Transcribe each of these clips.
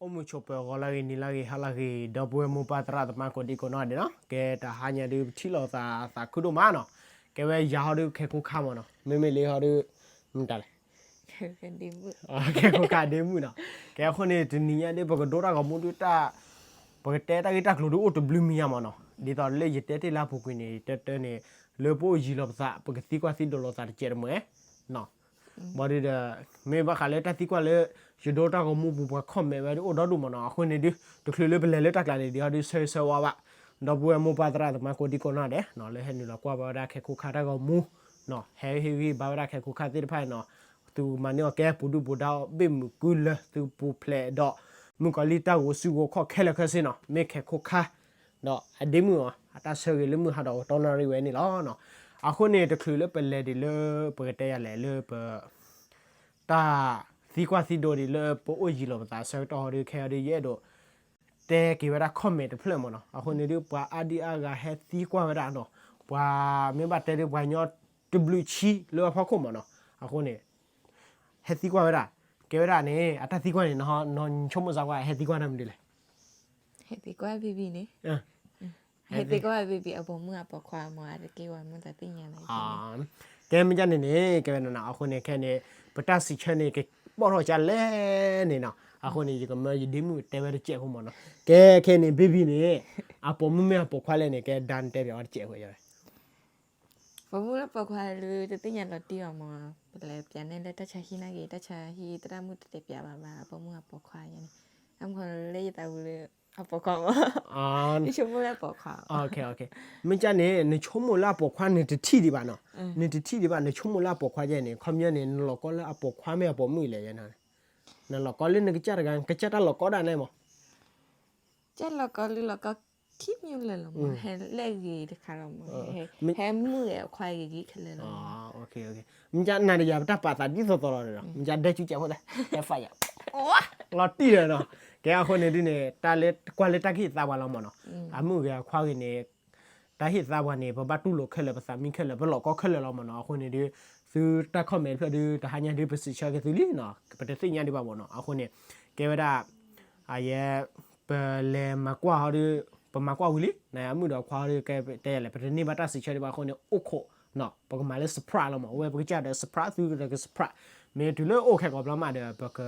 အိၣ်မုာ်ဆိးပၢၤ ဂီၤလၢအဂ့ၤ နံၤလၢအဂ့ၤ ဟါလၢအဂ့ၤ ဒီပုၢ်ဝဲၢ်မိၢ်ပၢ်သရၣ်သမါ ကိးဒံကိးနီၢ်ဒဲးနီၤ, ကဲတဟါညါဒုး ပထံၣ်လိာ်သးသးခုဒိၣ်မးနီၤ, ကဲဝဲယၤဟီဒုး ခဲခိၣ်ခါမးနီၤ, မ့မ့ၢ်လၢဟီဒုး မတၤလဲၣ် ခဲခိၣ်ခါဒ့မုၣ်နီၤ, ကဲအဃိန့ၣ် တနံၤညါဒုး ပကဒိတၢ်ဂီၤမူဒုး ပကတဲတၢ်ဂ့ၢ်တၢ်ကျိၤဒုး အိၣ်တဘျုးမံၤညါမးနီၤ, ဒ်သိးလၢယတဲတ့ၢ်လၢအပူၤကွံာ်န့ၣ် တၢ်တၢ်န့ၣ် လၢပအိၣ်ယံၤလီၤပသး ပကသံကွၢ်သံဒိးလိာ်သးတစဲးတမှဲၤ ဘၣ်ဒုးဒီး မ့ၢ်ဘၣ်ဃးလၢတၢ်သံကွၢ်လၢ ယဒိတၢ်ဂီၤမူပူၤ ပှၤ comment ဝဲဒုးအိၣ်ဒီဒူၣ်မးနီၤ, အဃိန့ၣ်ဒုး တချုးလၢပလဲၤလၢတၢ်ကျးန့ၣ် ဒ်ဟီဒုး ဆၢဂ့ၤဆၢဝါဘၣ် ဒီပုၢ်ဝဲၢ်မိၢ်ပၢ်သရၣ်သမါ ကိးဒံကိးနီၢ်ဒဲးနီၤ, လၢဟဲနုာ်လီၤကွၢ်ဘၣ်ဝဲဒၣ်ခဲခိၣ်ခါတၢ်ဂီၤမူနီၤ, ဟဲဟ့ၣ်ဂံၢ်ဘါဝဲဒၣ်ခဲခိၣ်ခါသ့ၣ်တဖၣ်နီၤ, သုမၤန့ၢ်အီၤကဲပူၤဒုၣ်ပူၤဒါ ဘ့ၣ်မုာ်ကုလၢာ် သုပူၤဖျဲးဒီး မုၣ်ကီၤလံၢ်တၢ်ဂိၤစုဂိၤခီၣ်ခဲလၢာ်ခဲဆ့နီၤ, မ့ၢ်ခဲခိၣ်ခါ ဒီးအဒ့မုၣ်အီၤ အတၢ်ဆၢဂ့ၤလၢမုၢ်ဟါဒီးတီနၣ်ရံၣ်ဝဲန့ၣ်လီၤနီၤ, အဃိန့ၣ် တချုးလၢပလဲၤဒံးလၢ ပကတဲယၤလဲၣ်လၢပ တၢ်သံကွၢ်သံဒိးဒံးလၢပအိၣ်ယံၤလီၤပသး ဆၢကတီၢ်ဟီဒုး ခဲအံၤဒုး ယအဲၣ်ဒိး တဲက့ၤဝဲဒၣ် comment တဖျၢၣ်မးနီၤ, အဃိန့ၣ်ဒုး ပှၤအါဒံအါဂၤဟဲသံကွၢ်ဝဲဒၣ်နီၤ, ပှၤမ့ၢ်ဘၣ်တဲဒုး ပှၤကညီတဘျုးဆံလၢအဖီခိၣ်မးနီၤ, အဃိန့ၣ် ဟဲသံကွၢ်ဝဲဒၣ်, ကဲဝဲဒၣ်န့ၣ် အတၢ်သံကွၢ်န့ၣ် နဆိကမိၣ်စ့ၢ်ကီး ဟဲသံကွၢ်တၢ်မနုၤလဲၣ် ဟဲသံကွၢ် baby န့ၣ်, ဟဲသံကွၢ် baby အပိာ်မုၣ်အပိာ်ခွါမး အတက့ၢ်ဝဲမုၢ်သးသ့ၣ်ညါလၢ ကဲမ့ၢ်ကၢ်န့ၣ်န့ၣ် ကဲဝဲနနီၤ အဃိန့ၣ် ခဲန့ၣ် ပတၢ်စံးဆၢန့ၣ် ကပိာ်ထီၣ်ကလဲၣ်န့ၣ်နီၤ, အဃိန့ၣ် ယကမၢယဒ့မုၣ်တဲဝဲတစဲးဖိမးနီၤ, ကဲခဲန့ၣ် baby န့ၣ် အပိာ်မုၣ်မ့ၢ်အပိာ်ခွါလဲၣ်န့ၣ် ကဲဒါနတဲပၠးဝဲတစဲးဖိ ပိာ်မုၣ်လၢပိာ်ခွါလၢတသ့ၣ်ညါလီၤတံၢ်အီၤမး, ပလဲၤပၠးန့ၢ်လၢတၢ်ဆါဟံၣ်နာ်က့ၤ တၢ်ဆါဟံၣ်သရၣ်မုၣ်တတဲပၠးဘၣ်ဘၣ် အပိာ်မုၣ်အပိာ်ခွါယါန့ၣ်, အမ့ၢ်လၢယသးဝံၤလၢ အပိာ်ခွါမး, ယဆိကမိၣ်လၢအပိာ်ခွါ, မ့ၢ်ကၢ်န့ၣ် နဆိကမိၣ်လၢအပိာ်ခွါ နတထံၣ်ဒံးဘၣ်နီၤ, နတထံၣ်ဒံးဘၣ် နဆိကမိၣ်လၢအပိာ်ခွါယါန့ၣ် ခီပညီန့ၣ် နလီၤကီလၢအပိာ်ခွါမ့ၢ်အပိာ်မုၣ်လဲၣ်, နလီၤကီလၢနကစၢ်တဂၤ ကစၢ်တၢ်လီၤကီဒၣ်နဲမး ကၢ်လီၤကီလုၢ်လီၤကီခံမံၤလၢာ်လီၤမး, ဟဲလၢအဂ့ၤတခါလီၤမး, ဟဲမုၣ်ဂ့ၤအခွါဂ့ၤဂ့ၤခဲလၢာ်လီၤ, မ့ၢ်ကၢ်နၤဒီးယၤ ပတၢ်ပာ်သးဒ်သိးသိးလီၤဒီး မ့ၢ်ကၢ်ဒဲကၠူကၠးဖိသၣ် ဟဲဖးယၤ လီၤတံၢ်လီၤနီၤ, ကဲအဃိန့ၣ်ဒ်န့ၣ် တၢ်လၢကွၢ်လၢတၢ်ကဟ့ၣ်သါပှၤလီၤမးနီၤ, အမုၣ်ဂ့ၤအခွါဂ့ၤန့ၣ် တၢ်ဟ့ၣ်သါပှၤန့ၣ် ပဘၣ်တူၢ်လိာ်ခဲလၢာ် ပသးမံခဲလၢာ် ပလီၤကီခဲလၢာ်လီၤမးနီၤ, အဃိန့ၣ်ဒ် သုတၢ် comment တဖျၢၣ်ဒုး တဟါညါဒုး ပစံးဆၢက့ၤသုလံနီၤ, ပတသ့ၣ်ညါဒံးဘၣ်မးနီၤ, အဃိန့ၣ် ကဲဝဲဒၣ် အယဲ ပလဲၤမၤကွၢ်ဟီဒုး ပမၤကွၢ်ဝံၤလံ နအမုၣ်ဒီးအခွါဟီဒုး ကဲတဲလဲၣ် ပတန့ၢ်ဘၣ်တၢ်စံးဆၢဒံးဘၣ်အဃိန့ၣ် အိၣ်ခိးနီၤ ပကမၤလၢ surprise လီၤမး, အဝဲပကစၢ်ဒီး surprise သုဒီးက surprise မ့ၢ်တုၤလၢအိၣ်ခဲကိာ်ဘျီမးဒီး ပက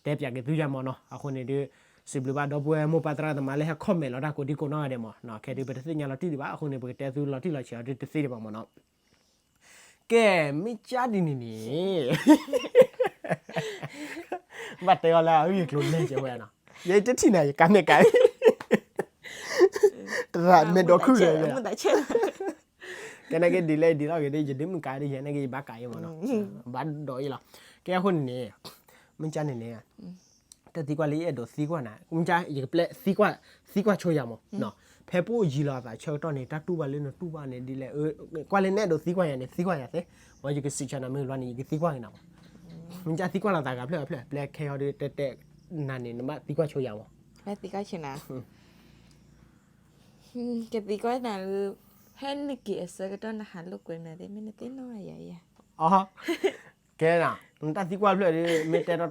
တဲပၠးက့ၤသုယါမးနီၤ, အဃိန့ၣ်ဒုး စံးဘျုးဘၣ်ဒီပုၢ်ဝဲၢ်မိၢ်ပၢ်သရၣ်သမါလၢဟဲ comment လီၤတၢ်ကိးဒံကိးနီၢ်ဂၤဒဲးမးနီၤ, ခဲဒုးပတသ့ၣ်ညါလီၤတံၢ်ဒံးဘၣ် အဃိန့ၣ် ပကတဲသုလီၤတံၢ်လီၤဆဲးအီၤဒုးတသ့ဒံးဘၣ်မးနီၤ ကဲ မ့ၢ်ကၢ်ဒ်န့ၣ်န့ၣ် ဘၣ်တဲအီၤလၢအဂ့ၢ်အကျိၤလဲၤကဲး ဝဲနီၤ, ယတထံၣ်နၤ ယကါမ့ၢ်ကါ တရၣ်မဲာ်ဒိးခုၣ်ဂ့ၤ ကဲနာ်က့ဒ်လဲၣ်ဒ်လဲၣ်ဂ့ၤဒ် ယဒ့မုၣ်ကါဒ်ယဲနာ်က့ ယဘၣ်ကါအံၤမးနီၤ, ဘၣ်ဒိးအံၤလီၤ, ကဲအဃိန့ၣ်န့ၣ် မ့ၢ်ကၢ်န့ၣ်န့ၣ် တၢ်သံကွၢ်လၢယအဲၣ်ဒိးသံကွၢ်နၤ မ့ၢ်ကၢ် ယကပျဲသံကွၢ် သံကွၢ်ဆိယၤမး, ဖဲပအိၣ်ယံၤလီၤအသးဆၢကတီၢ်န့ၣ် တၢ်တူၢ်ဘၣ်လၢနတူၢ်ဘၣ်န့ၣ်ဒ်လဲၣ်, ကွၢ်လၢနအဲၣ်ဒိးသံကွၢ်ယၤန့ၣ် သံကွၢ်ယၤသ့, ဝဲယကစံးဆၢနၤမ့ၢ်ဘျီန့ၣ် ယကသံကွၢ်က့ၤနၤမး, မ့ၢ်ကၢ်သံကွၢ်လီၤသးဂၤဖျၢၣ်ဂၤဖျၢၣ် ပျဲခဲအံၤဒ်တဲတဲနၤန့ၣ် နဘၣ်သံကွၢ်ဆိယၤမး, ကသံကွၢ်နၤ ဖဲနက့ၤအဆၢကတီၢ်နဟးလိာ်ကွဲမးသ့ၣ် မ့ၢ်နသ့ၣ်နီၣ်ဘၣ်ယၤဧါ, ကဲနၤ နတၢ်သံကွၢ်ဖျၢၣ်ဒ် မ့ၢ်တဲတီ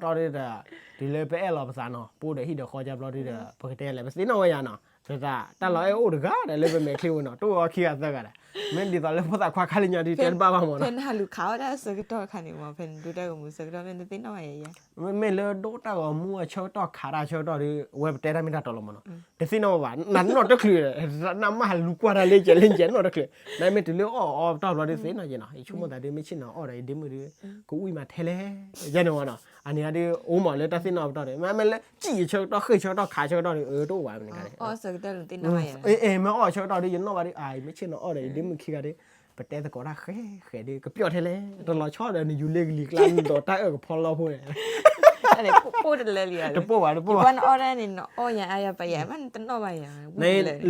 တီဒ်ဒီး တုၤလၢပအဲၣ်လီၤပသးနီၤ ပအိၣ်ဒီးဟံၣ်ဒီးဃီကၢ်ဘျီဒ်ဒီး ပကတဲလဲၣ် ပသ့ၣ်နီၣ်ဝဲယၤနီၤ ပသးတၢ်လီၤအဲၣ်အိၣ်တဂၤဒီးလၢပမဲာ်ချံဝဲနီၤ တအိၣ်အီၣ်ခံဂၤသၢဂၤဒီး မ့ၢ်ဒ်သိးလၢဖိသၣ်ခွါခါလၢညါဒ်တဲတဘၣ်ဘၣ်မးနီၤ ဖဲနဟးလူၤခးဝဲဒၣ်အဆၢကတီၢ်အခါန့ၣ်မး ဖဲနဒိတၢ်ဂီၤမူအဆၢကတီၢ် မ့ၢ်နသ့ၣ်နီၣ်ဘၣ်ယၤဧါ မ့မ့ၢ်လၢဒိတၢ်ဂီၤမူအဆၢကတီၢ်ခးတၢ်ဆၢကတီၢ်ဒီး အဝဲပတဲတၢ်မ့ၢ်တၢ်တီလီၤမးနီၤ တသ့ၣ်နီၣ်ဘၣ် နနီၣ်တချုး နမ့ၢ်ဟးလူၤကွၢ်တၢ်လၢကဲးလၢကဲးနီၣ်တချုး နမ့ၢ်တုၤလၢအီၣ်အီၣ်ပတီၢ်ဘျီဒ်သ့ၣ်နီၣ်က့ၤနီၤ ယဆိကမိၣ်သးဒ်မ့ၢ်ဆ့ၣ်နီၤအီၣ်ဒီး ယဒ့မုၣ်ဒ် ကဝံၣ်မးထဲလဲၣ် ယဲန့ၣ်မးနီၤ အန့ၣ်ဒ်အိၣ်မးလၢတၢ်သ့ၣ်နီၣ်ပတီၢ်ဒီး မ့မ့ၢ်လၢစံၣ်အဆၢကတီၢ် ဃ့ၢ်ဆၢကတီၢ် ခးဆၢကတီၢ်ဒီး အတအိၣ်ဘၣ်မ့ၢ်န့ၣ် မ့ၢ်အီၣ်ဆၢကတီၢ်ဒီး ယနီၣ်ဘၣ်ဒ် အမ့ၢ်ဆ့ၣ်နီၤအီၣ်ဒီး ယဒ့မုၣ်ခံဂၤဒ် ပတဲသကိးတၢ်ဃဲဃဲဒ် ကပျီၣ်ထဲလဲၣ် တလီၤဆီဒီး နယူၤလ့ကလံၤကျါ နဒိးတၢ်အၢၣ်ကဖီလီဖိန့ၣ် တပိၢ်တလၢလံ တပိၢ်ဘၣ် တပိၢ်ဘၣ် နအီၣ်ဒၣ်န့ၣ် နအီၣ်ယၤအါယၤပာ်ယၤ မ့ၢ်နတနီၣ်ဘၣ်ယၤ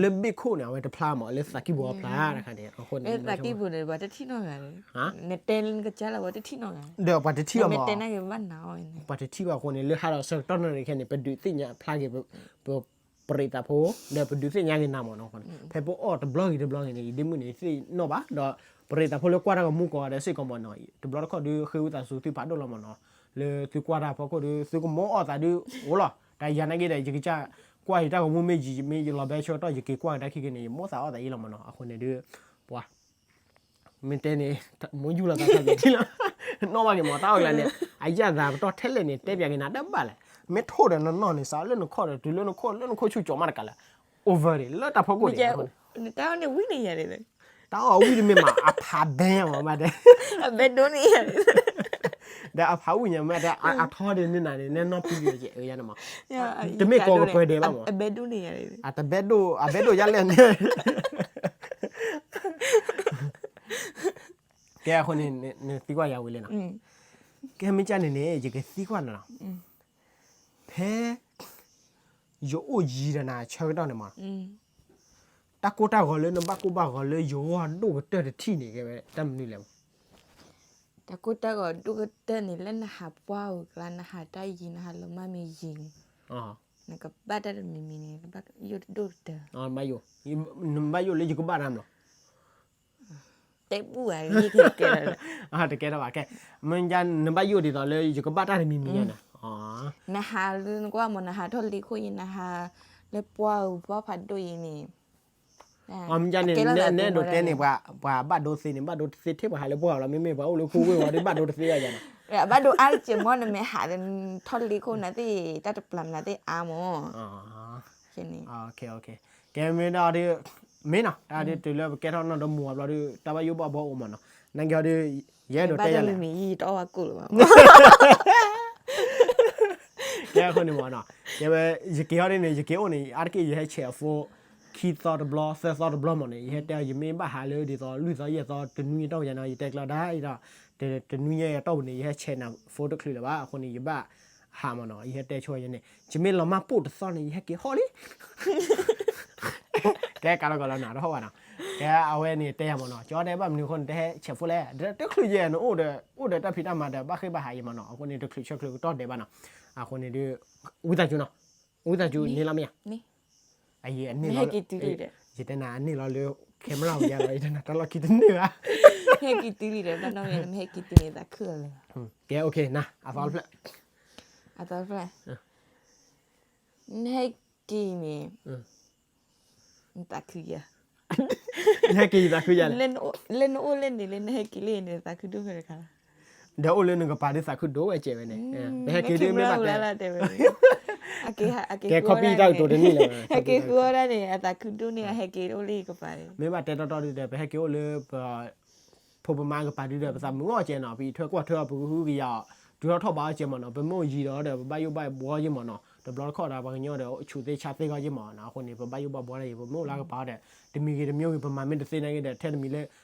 လၢဘ့ၣ်ခိၣ်န့ၣ် အဝဲတဖျါမး လၢသးကံၢ်ပူၤအဖျါတခါန့ၣ် အဃိန့ၣ် လၢသးကံၢ်ပူၤန့ၣ် ပှၤတထံၣ်နီၣ်ဂၤ နတဲလၢနကစၢ်လၢပှၤတထံၣ်နီၣ်ဂၤ ဒီးပှၤတထံၣ်ဘၣ်မး ပှၤတထံၣ်ဘၣ်အဃိန့ၣ် လၢဟါဒီးဆၢကတီၢ်နီၣ်န့ၣ်ခဲန့ၣ် ပဒုးသ့ၣ်ညါဖျါက့ၤ ပ ပရံးသးဖိ ဒီးပဒုးသ့ၣ်ညါက့ၤနၤမးနီၤ ဖဲပအီၣ်တဘျီဂ့ၤတဘျီဂ့ၤန့ၣ် ယဒ့မုၣ်န့ၣ် သ့ၣ်နီၣ်ဘၣ် ဒီးပရံးသးဖိလၢကွၢ်တၢ်ဂီၤမူကိးဂၤဒဲးစ့ၢ်ကီးမးနီၤ တဘျီတခီၣ်ဒုးဃ့ဝံသးစူၤသုဖးဒိၣ်လီၤမးနီၤ လၢသုကွၢ်တၢ်ဖီခိၣ်ဒုး သုကမၤအီၣ်သးဒုးအိၣ်လီၤ တၢ်ယၤနာ်က့ဒီး ယကစၢ်ကွၢ်ယတၢ်ဂီၤမူမ့ၢ်ယံာ် မ့ၢ်ယလီၤဘဲဆၢကတီၢ် ယက့ၤကွၢ်ကဒါခံက့ၤန့ၣ် ယမိၣ်သးအီၣ်သးအံၤလီၤမးနီၤ. အဃိန့ၣ်ဒုး ပှၤ မ့ၢ်တဲန့ၣ် မိၢ်ယူၢ်လီၤသးသးပ့ၤထံလီၤ. နီၣ်ဘၣ်က့ၤမး တၢ်အီၣ်ကလါန့ၣ် အယၣ်သးပတီၢ်ထဲလဲၣ်န့ၣ် တဲပၠးက့ၤနၤတဘၣ်လဲၣ်. မ့ၢ်ထိၣ်ဒီးနနီၢ်န့ၣ် စးလၢနခီၣ်ဒီး တုၤလၢနခိၣ်လၢနခိၣ်ဆူၣ်ကၠီၤမးတကးလၢ over န့ၣ် လၢတၢ်ဖီခိၣ်န့ၣ် တၢ်အီၣ်ဝံၣ်တမ့ၢ်မး အဖးဘဲမးဘၣ်တဲ အဘဲဒိန့ၣ် ဒီးအဖးဝံၣ်ညါမ့ၢ်တဲ အထီဒ်န့ၣ်နၤန့ၣ် နဲနီၢ်ပံယဲမး တမ့ၢ်ကိးကပှဲၤဒဲးဘၣ်မး အဘဲဒိန့ၣ် အဘဲဒိယါလဲၣ်န့ၣ် ကဲအဃိန့ၣ် နသံကွၢ်ယၤဝံၤလံနီၤ. ကဲမ့ၢ်ကၢ်န့ၣ်န့ၣ် ယကသံကွၢ်နၤနီၤ. ဖဲ ယအိၣ်ယံၤဒီးနၤဆၢကတီၢ်န့ၣ်မး တၢ်ကိၢ်တၢ်ဂီၤလၢနဘၣ်ကိၢ်ဘၣ်ဂီၤလၢယဂီၢ်ဒိၣ်ကတၢၢ်တထံၣ်န့ၣ် ကဲဝဲတၢ်မနုၤလဲၣ်မး. တၢ်ကိၢ်တၢ်ဂီၤဒိၣ်ကတၢၢ်န့ၣ် လၢနဟးပှၢ်ဧိၤကျါ နဟးတၢ်ယံၤ နဟးလီၤမၢ်မ့ၢ်ယံၤန့ၣ် နကဘၣ်တၢ်တမံၤမံၤန့ၣ် နဘၣ်ယိၣ်ဒိၣ်ကတၢၢ် နဘၣ်ယိၣ်လၢယကဘၣ်တၢ်မး တဲပူၣ်ဧါ တကဲထီၣ်ဘၣ်ကဲ မ့ၢ်နဘၣ်ယိၣ်ဒ်သိးလၢယကဘၣ်တၢ်တမံၤမံၤညါန့ၣ် နဟးလၢနကွၢ်မး နဟးထီၣ်လ့ခိၣ်အံၤ နဟးလၢပှၢ်ဧိၤ ပှၢ်ဖးဒိၣ်အံၤန့ၣ် မ့ၢ်ကၢ်န့ၣ် နဲဒိးတဲန့ၣ် ပှၤဘၣ်ဒိသ့န့ၣ် ဘၣ်ဒိတသ့ထဲပှၤဟးလၢပှၢ်လီၤ မ့မ့ၢ်ပှၤအိၣ်လၢခိဝ့ၢ်ဝဲဒီး ဘၣ်ဒိတသ့ဘၣ်ယါန့ၣ် ဘၣ်ဒိအါတက့ၢ်မး နမ့ၢ်ဟးဒီး ထီၣ်လ့ခိၣ်နၤသ့ၣ် တၢ်တပျၢ်မနုၤသ့ၣ်အါမး ကဲမ့ၢ်ဒီး မ့ၢ်နီၤ တၢ်ဒ်တုၤလၢပကဲထီၣ်နီၢ်ဒီမူၤအဘျီဒီး တၢ်ဘၣ်ယိၣ်ဘၣ်ဘှီအိၣ်မးနီၤ နာ်က့ၤအီၤဒီး ယအဲၣ်ဒိးတဲယၤလဲၣ် မံၤတအီၣ်ဝဲကိၣ်လၢၤဘၣ် ကဲအဃိန့ၣ်မးနီၤ ကဲဝဲ ယက့ၤအီၤဒ်န့ၣ် ယက့ၤအိၣ်န့ၣ် အါတက့ၢ်ယဟဲဆဲးအ phone ခံသီတဘျီ သၢသီတဘျီမးန့ၣ် ယဟဲတဲအီၤ ယမ့ၢ်ဘၣ်ဟးလၢဒ်သိး လွံၢ်သီယဲၢ်သီ တနွံအတီၢ်ပူၤယါနီၤ ယတဲကျီဒါအံၤဒီး တနွံညါအတီၢ်ပူၤန့ၣ် ယဟဲဆဲးနၤ phone တချုးလၢၤဘၣ် အဃိန့ၣ် ယဘၣ်ဟးမးနီၤ ယဟဲတဲဆိယဲန့ၣ် ယမ့ၢ်လီၤမၢ်ပိၢ်တသီန့ၣ် ယဟဲက့ၤဟီၣ်လံ ကဲကးလီၤကီးလီၤနၤတဟီၣ်ဘၣ်နီၤ ကဲအဝဲန့ၣ်တဲယၤမးနီၤ ကၠီတဲဘၣ်မနုၤအဃိန့ၣ် တဟဲဆဲး phone လဲၣ် တချုးယဲၢ်နအိၣ်ဒီး အိၣ်ဒီးတၢ်ဖံးတၢ်မၤဒီး ဘၣ်ဃ့ၢ်ဘၣ်ဟးယဲၢ်မးနီၤ အဃိန့ၣ် တချုးဆၢချုးကတီၢ်ဒဲးဘၣ်နီၤ အဃိန့ၣ်ဒုး ဝံသးစူၤနီၤ ဝံသးစူၤန့ၣ်လီၤမ့ၢ်ဧါ အယဲၢ်န့ၣ်လီၤ ယတဲနၤအန့ၣ်လီၤလၢ camera ဝံၤယါလီၤ ယတဲနၤတၢ်လီၢ်ခံတန့ၢ်ဘၣ် ဟဲက့ၤတုၤလံဒီး ဘၣ်နီၢ်မ့ၢ် နမ့ၢ်ဟဲက့ၤတုၤန့ၣ် သးခုလီၤလၢ ကဲ okay နၤ အသီတဖျၢၣ် အသီတဖျၢၣ် နဟဲက့ၤန့ၣ် နသးခုယၤ နဟဲက့ၤယသးခုယၤလဲၣ် လၢနအိၣ်လၢန့ၣ်လၢနဟဲက့ၤလၢန့ၣ် သးခုဒိၣ်ဖဲတခါလီၤ ဒီးအိၣ်လၢနကပၤဒုးသးခုဒိၣ်ဝဲကဲဝဲန့ၣ် ပဟဲက့ၤဒုးမ့ၢ်ဘၣ်တဲ ကဲ copy တၢ်ကတိၤတန့ၢ်လၢၤ ဟဲက့ၤဃုအီၣ်ဒၣ်န့ၣ် အသးခုဒိၣ်န့ၢ် ဟဲက့ၤအိၣ်လၢယကပၤန့ၣ် မ့ၢ်ဘၣ်တဲတီတီဒုးဒီး ပဟဲက့ၤအိၣ်လၢပ ဖိပမါကပၤဒုးဒီး ပသးမုာ်အီၣ်ကဲနီၤ ပအံးထွဲကွၢ်ထွဲအီၤ ပကဟုကယာ်အီၤ တုၤထီၣ်ထီၣ်ဘးအီၣ်ကဲမးနီၤ ပမ့ၢ်အိၣ်ယံၤဒီးဒီး ပဘၣ်ယိၣ်ဘၣ်ဘှီယဲမးနီၤ တဘျီတခီၣ်ဒီး ပှၤကညီဒီး ဆူးသ့ဆါသ့ဂီၢ်ယဲမးနီၤ အဃိန့ၣ် ပဘၣ်ယိၣ်ဘၣ်ဘှီဒၣ်အံၤ ပမ့ၢ်အိၣ်လၢကပၤအီၤဒီး တမံၤဂ့ၤတမံၤဂ့ၤ ပမၤမ့ၢ်တသ့နာ်က့ဒီး ထဲတမံၤလၢ ပ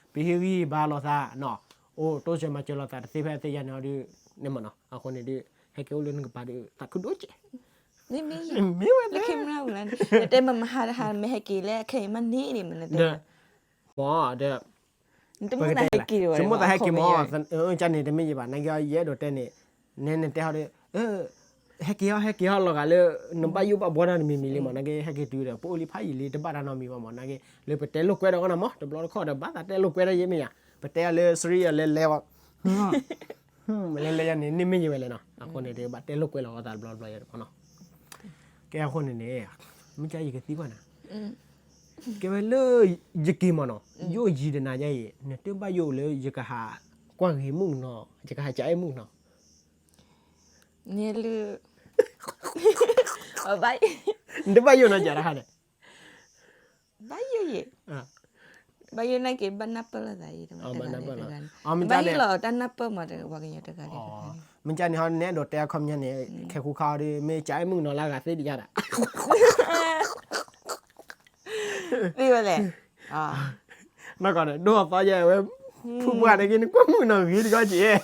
ဟ့ၣ်ဂံၢ်ဘါလိာ်သးနီၤ အိၣ်တိစၢၤမၤစၢၤလိာ်သးတသ့ဖဲသ့ယါန့ၣ်အီၤဒုး န့ၣ်မးနီၤ အဃိန့ၣ်ဒုး ဟဲက့ၤအိၣ်လၢနကပၤဒုး သးခုဒိၣ်ကဲ မ့ၢ်မ့ၢ် မ့ၢ်ဝဲ နတဲမမဟါတဟါ မ့ၢ်ဟဲက့ၤလၢခဲအံၤမးန့ၣ်န့ၣ် မ့ၢ်နတဲ မ့ၢ်ဒီး တမိၣ်သးဟဲက့ၤဝဲ ယမိၣ်သးဟဲက့ၤမး ကန့ၣ်တမ့ၢ်ယဘၣ် နာ်က့ ယအဲၣ်ဒိးတဲန့ၣ် နဲနတဲဟီဒီး ဟဲက့ၤဟီ ဟဲက့ၤဟီလီၤဂာ်လၢ နဘၣ်ယိၣ်ဘၣ်ဘှီတၢ်တမံၤမံၤလံမး နာ်က့ ဟဲက့ၤတုၤဒီး ပအိၣ်လံဖးယံာ်လံ တဘၣ်တၢ်နီတမံၤဘၣ်မး နာ်က့ လၢပတဲလိာ်ကွဲဒီးအီၤနီၤမး တဘျီတခီၣ်ဒီး ဘၣ်သးတဲလိာ်ကွဲတၢ်ယဲမ့ၢ်ယါ ပတဲအီၤလၢ စရံယၤလဲၤလဲၤဝဲ လဲၤလဲၤယါန့ၣ် န့ၢ်မ့ၢ်ယဝဲလဲၣ်နီၤ အဃိန့ၣ်ဒီး ဘၣ်တဲလိာ်ကွဲလီၤအသးတဘျီတဘျီယါတဘျီနီၤ ကဲအဃိန့ၣ်န့ၣ် မ့ၢ်ကါယကသံကွၢ်နၤ ကဲဝဲလၢ ယက့ၤမးနီၤ ယအိၣ်ယံၤဒီးနၤယါအံၤ နတဘၣ်ယိၣ်လၢယကဟး ကွၢ်ဂ့ၤမုၣ်ကနီၤ ယကဟးကအဲၣ်မုၣ်ကနီၤ န့ၣ်လၢ နတဘၣ်ယိၣ်နီၤယၤတခါန့ၣ် ဘၣ်ယိၣ်ယဲၢ် ဘၣ်ယိၣ်နာ်က့ ဘၣ်နၢ်ပၢၢ်လိာ်သးအံၤ ဘၣ်ဟ့ၣ်လီၤတၢ်နၢ်ပၢၢ်မး ပှၤကညီတဂၤန့ၣ် မ့ၢ်ကါန့ၣ်ဟီ နဲဒိးတဲအခီပညီန့ၣ် ခဲဃူခါအီၤဒီး မ့ၢ်ကအဲၣ်မုၣ်ကနီၤလၢအဂၤသ့ဒံးယါဒၣ် သ့ဝဲလဲၣ် နီၢ်ကီၢ်န့ၣ် ဒိၣ်အသီယဲဝဲ ဖုပှၢ်န့ၣ်က့ နကွၢ်မုၣ်နီၤဂ့ၤတကီၢ်က့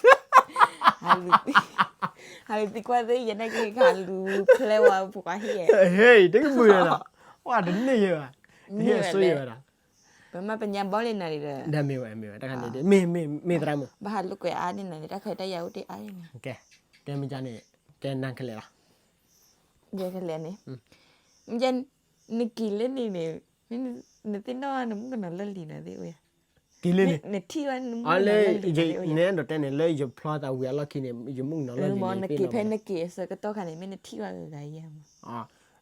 ဟးလူၤသံကွၢ်သ့ယဲနာ်က့ ဟးလူၤဖျဲဝဲပှၤဟ့ၣ် ဟဲ တကမုာ်လီၤ ဝဲတန့ၢ်ယဲဘၣ် တဟ့ၣ်အဆိယဲဝဲဒၣ် ပမ့ၢ်ပညါဘီလံနၤဒ်ဒီး မ့ၢ်ဝဲ မ့ၢ်ဝဲ တခါန့ၣ် မ့ၢ် မ့ၢ် မ့ၢ်သရၣ်မုၣ် ဘၣ်ဟးလိာ်ကွဲအါန့ၣ်နၤန့ၣ် တၢ်ခွဲးတၢ်ယာ်အိၣ်တ့ၢ်အါန့ၣ် ကဲ တဲမ့ၢ်ကါန့ၣ် တဲနၤခဲလၢာ်လီၤ ယဲခဲလၢာ်န့ၣ် မ့ၢ်ကါ နက့ၤလၢန့ၣ်န့ၣ် နသ့ၣ်နီၣ်နမုၣ်ကနီၤလၢလံၤနၤသ့ၣ်အိၣ်ယၤ က့ၤလၢန့ၣ်, နထံၣ်ဘၣ်, လၢ, နအဲၣ်ဒိးတဲန့ၣ် လၢယဖျီသးဝံၤအလီၢ်ခံန့ၣ် ယမုၣ်ကနီၤလီၢ်လံၤန့ၣ်, နက့ၤဖဲနက့ၤအဆၢကတီၢ်ခါန့ၣ် မ့ၢ်နထံၣ်ဘၣ်ဂၤဂၤယဲၢ်မး,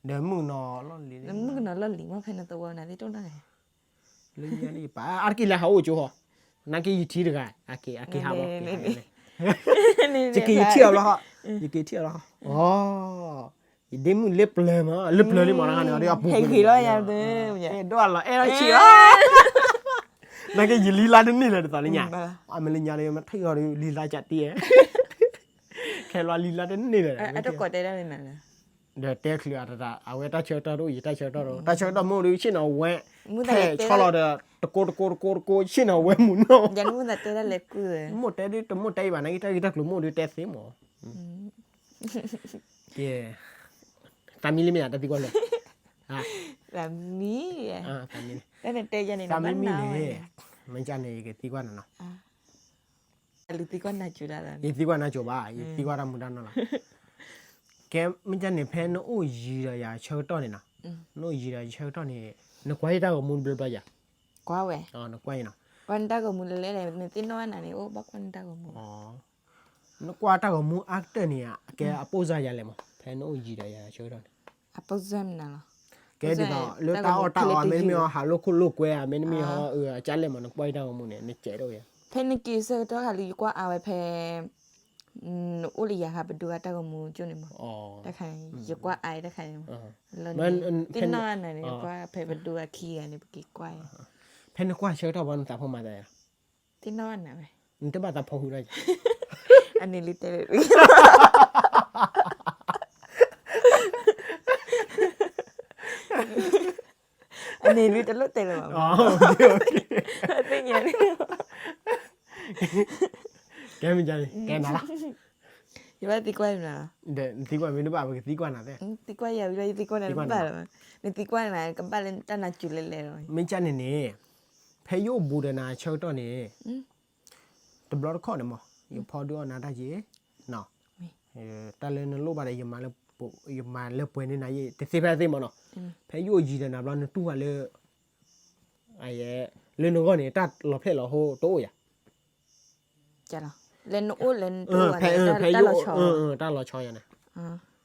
ဒီးမုၣ်ကနီၤလီၢ်လံၤ, မုၣ်ကနီၤလီၢ်လံၤမး ဖဲနသဝီနၤသ့ၣ်တဖၣ်န့ၣ် လၢညါဒ်ပာ် အါတက့ၢ်လၢဟးအိၣ်ကၠိဟီ, နာ်က့ယထံၣ်တဂၤ, အက့ၤ, အက့ၤဟးဘၣ်, ယက့ၤယထံၣ်အီၤလီၤ, ယက့ၤထံၣ်အီၤလီၤ, အီ, ယဒ့မုၣ်လၢပျၢၤမး, လၢပျၢၤလံမး နခါန့ၣ် အီၤဒ်အပူၤကွံာ်လီၤ, အဲၣ်ဒိးလီၤ အဲၣ်ဒိးဆံးလီၤ, နာ်က့ယလံၤလါတန့ၢ်လၢၤဒ်သိးလၢညါ, အမ့ၢ်လၢညါလၢမ့ၢ်ထံၣ်အီၤဒ်လံၤလါကၠးတံၢ်, ခဲလၢာ်လံၤလါတန့ၢ်လၢၤ, ဒီးတဲချုးအတၢ်, အဝဲတၢ်ဆၢကတီၢ်တအိၣ် ယတၢ်ဆၢကတီၢ်တအိၣ်, တၢ်ဆၢကတီၢ်မ့ၢ်အိၣ်ဒီး ဆ့ၣ်နီၤဝဲ, ထဲဆီလီၤဒီး တကိတကိတကိတကိ ဆ့ၣ်နီၤဝဲမုၢ်နီၤ, မိၢ်တဲဒ်တမိၢ်တဲအံၤဘၣ်နာ်က့ တၢ်ဂ့ၢ်တၢ်ကျိၤမိၢ်ဒ်တဲသ့မး, ကဲ, သးမံလံမ့ၢ်ဧါ တၢ်သံကွၢ်လဲၣ်, သးမံ, သးမံန့ၣ်, မ့ၢ်ကန့ၣ် ယကသံကွၢ်နၤနီၤ, ယသံကွၢ်နၤကိၤဘၣ်, ယသံကွၢ်တၢ်မူတၢ်နီၢ်လီၤ, ကဲ မ့ၢ်ကန့ၣ် ဖဲနအိၣ်ယံၤဒီးယၤဆၢကတီၢ်န့ၣ်နီၤ, နအိၣ်ယံၤဒီးယၤဆၢကတီၢ်န့ၣ်, နကွၢ်ယတၢ်ဂီၤမူတဘျီဘျီယၤ, ကွၢ်ဝဲ, နကွၢ်ယနီၤ, ကွၢ်နတၢ်ဂီၤမူလၢလဲၣ်လဲၣ် နသ့ၣ်နီၣ်ဘၣ်နၤန့ၣ် အိၣ်ဘၣ်ကွၢ်နတၢ်ဂီၤမူ နကွၢ်တၢ်ဂီၤမူအါကတၢၢ်န့ၣ် အကဲအပိၢ်စၢ်ယၤလဲၣ်မး ဖဲနအိၣ်ယံၤဒီးယၤဆၢကတီၢ်န့ၣ်, အပိၢ်စၢ်မနုၤလီၤ, ကဲဒ်သိး လၢတၢ်အီၣ်တၢ်အီ မ့တမ့ၢ်အီၤဟးလိာ်ခိၣ်လိာ်ကွဲဧါ မ့တမ့ၢ်ဟီ အကၢ်လဲၣ်မး နကွၢ်ယတၢ်ဂီၤမူန့ၣ် နကဲးဒိၣ်ယၤ, ဖဲနက့ၤဆၢကတီၢ်ခါလံ ယကွၢ်အါဝဲဖဲ နအိၣ်လၢယၤခါပဒိဂၤတၢ်ဂီၤမူကၠိန့ၣ်မး, တခါန့ၣ် ယကွၢ်အါတခါန့ၣ်မး, သ့ၣ်နီၣ်နၤန့ၣ် ကွၢ်ဖဲပဒိဂၤခံဂၤန့ၣ် ပက့ၤကွၢ်, ဖဲနကွၢ်ဆၢကတီၢ်ဘၣ်နသးဖိမၤသးယၤ, သ့ၣ်နီၣ်နၤဝဲ, နတဘၣ်သးဖိဃုာ်ဒီးယၤ, အန့ၣ်လံတဲလၢ အန့ၣ်လံတလိၣ်တဲလၢၤဘၣ်, သ့ၣ်ညါန့ၣ်, ကဲမ့ၢ်ကန့ၣ် ကဲနၤလီၤ, ယဘၣ်သံကွၢ်နၤလီၤ, သံကွၢ်မ့ၢ်တဘၣ် ပကသံကွၢ်နၤသ့, သံကွၢ်ယၤဝံၤလီၤ ယသံကွၢ်နၤတဘၣ်လၢၤဘၣ်, နသံကွၢ်နၤ ကဘၣ်လၢတၢ်နၤစူၤလဲၣ်လဲၣ်လီၤ, မ့ၢ်ကန့ၣ်န့ၣ်, ဖဲယအိၣ်ဘူးဒီးနၤဆၢကတီၢ်န့ၣ် တဘျီတခီၣ်န့ၣ်မး ယဖီဒုးအီၣ်နၤတၢ်က့ၤ, တၢ်လၢနလိၣ်ဘၣ်ဒီး ယမၤလၢပှဲၤန့ၢ်နၤယဲၢ် တသ့ဖဲသ့မးနီၤ, ဖဲယအိၣ်ယံၤဒီးနၤဘျီ နတူၢ်ဘၣ်လၢ လၢနဂီၢ်န့ၣ် တၢ်လီၤဖျဲၣ်လီၤဟိတအိၣ်ယၤ, လၢနအိၣ်လၢနတအိၣ်ဘၣ်န့ၣ် တၢ်လီၤဆီ, တၢ်လီၤဆီယၤန့ၣ်,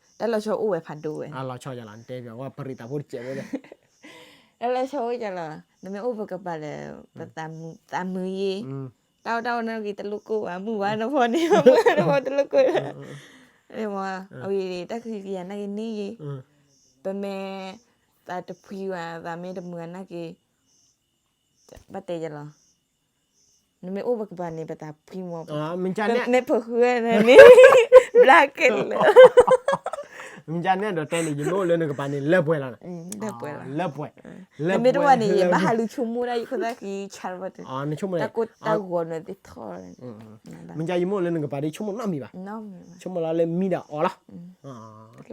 တၢ်လီၤဆီအိၣ်ဝဲဖးဒိၣ်ဝဲ, လီၤဆီယၤလီၤ နတဲပှၤ ပရံးသးဖိတစဲးဖိဒီး တၢ်လီၤဆီအိၣ်ယၤလီၤ, နမ့ၢ်အိၣ်ပကပၤလၢ ပသးမုာ်ယဲၢ်, တၢ်အိၣ်တၢ်အိၣ်နီၢ်က့ၤတလိၣ်ကိၢ်ဘၣ် မုၢ်ဝါနဖီန့ၣ် မုၢ်နဖီတလိၣ်ကိၢ်, အဝဲတၢ်ကဟုကယာ်နာ်က့ၤန့ၢ်ယဲၢ်, ပမ့ၢ်သးတဖှံဘၣ် သးမ့ၢ်တမုာ်နာ်က့ၤ ဘၣ်တဲယၤလီၤ, နမ့ၢ်အိၣ်ပကပၤန့ၣ် ပသးဖှံမး, မ့ၢ်ဖိဃုန့ၣ် ဘျါက့ၤလၢ မ့ၢ်ကန့ၣ်ဒီးတဲန့ၣ် ယမ့ၢ်အိၣ်လၢနကပၤန့ၣ် လၢပှဲၤလီၤ, လၢပှဲၤ, နမ့ၢ်တအိၣ်ဘၣ်န့ၣ် ယဘၣ်ဟးလူၤဆိကမိၣ်ဒၣ်ယခိၣ်သၣ်ဃံဆါဘၣ်, တၢ်ကိၢ်တၢ်ဂီၤန့ၣ်သ့ၣ်ထီၣ်, မ့ၢ်ယမ့ၢ်အိၣ်လၢနကပၤဒီး ဆိကမိၣ်နီတမံၤဘၣ်, ဆိကမိၣ်လီၤလၢမံဒီးအီၤလီၤ,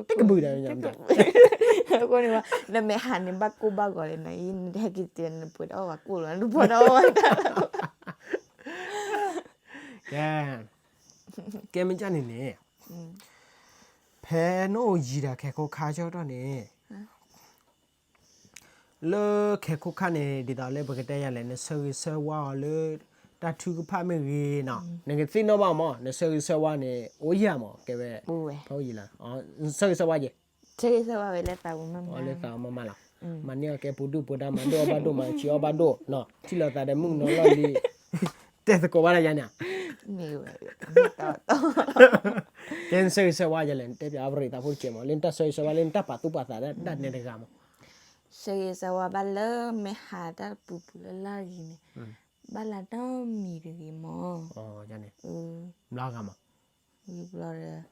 တကဘုၣ်ဒီး အဃိန့ၣ် နမ့ၢ်ဟးန့ၣ် ဘၣ်ကိၢ်ဘၣ်ဂီၤလံနၤအံၤ နတဟဲက့ၤတဲနပှဲၤတအီၣ်ဘၣ်ကိၢ်လီၤ နပှဲၤတအီၣ်ဘၣ်တၢ်လီၤ, ကဲ, ကဲမ့ၢ်ကန့ၣ်န့ၣ်, ဖဲနအိၣ်ယံၤဒီးခဲခိၣ်ခါဆၢကတီၢ်န့ၣ် လၢခဲခိၣ်ခါန့ၣ် ဒ်သိးလၢပကတဲယၤလဲၣ် နဆၢဂ့ၤဆၢဝါအီၤလၢ တၢ်ထုကဖၣ်မ့ၢ်ဂ့ၤနီၤ နကသ့ၣ်နီၣ်ဘၣ်မး နဆၢဂ့ၤဆၢဝါန့ၣ် အိၣ်ယၤမး ကဲဝဲ ဖဲအိၣ်ယံၤလီၤ နဆၢဂ့ၤဆၢဝါက့ၤ ဆၢဂ့ၤဆၢဝါဝဲလၢသးပူၤမးမး လၢသးပူၤမးမးလီၤ မၤန့ၢ်အီၤကဲပူၤဒုၣ်ပူၤဒါ မၤဒိၣ်အီၣ်ဘၣ်ဒိၣ် မၤဆံးအီၣ်ဘၣ်ဒိၣ်နီၤ ထံၣ်လိာ်သးဒီးမုၣ်ကနီၤလီၢ်လံၤ တဲသကိးဘၣ်တၢ်ယါန့ၣ် ကဲနဆၢဂ့ၤဆၢဝါယၤလဲၣ် နတဲပၠးအပရံးသးဖိတကဲးမး လၢနတၢ်ဆၢဂ့ၤဆၢဝါ လၢနတၢ်ပာ်သူၣ်ပာ်သးဒၣ်နဲတဂၤမး ဆၢဂ့ၤဆၢဝါဘၣ်လၢမ့ၢ်ဟးတၢ်ပူၤပူၤလၢ်လၢ်ဂ့ၤန့ၣ် ဘၣ်လၢတၢ်မံၤတဂ့ၤမး ဘျါဂၤမး ဝံၤဘျီဒီး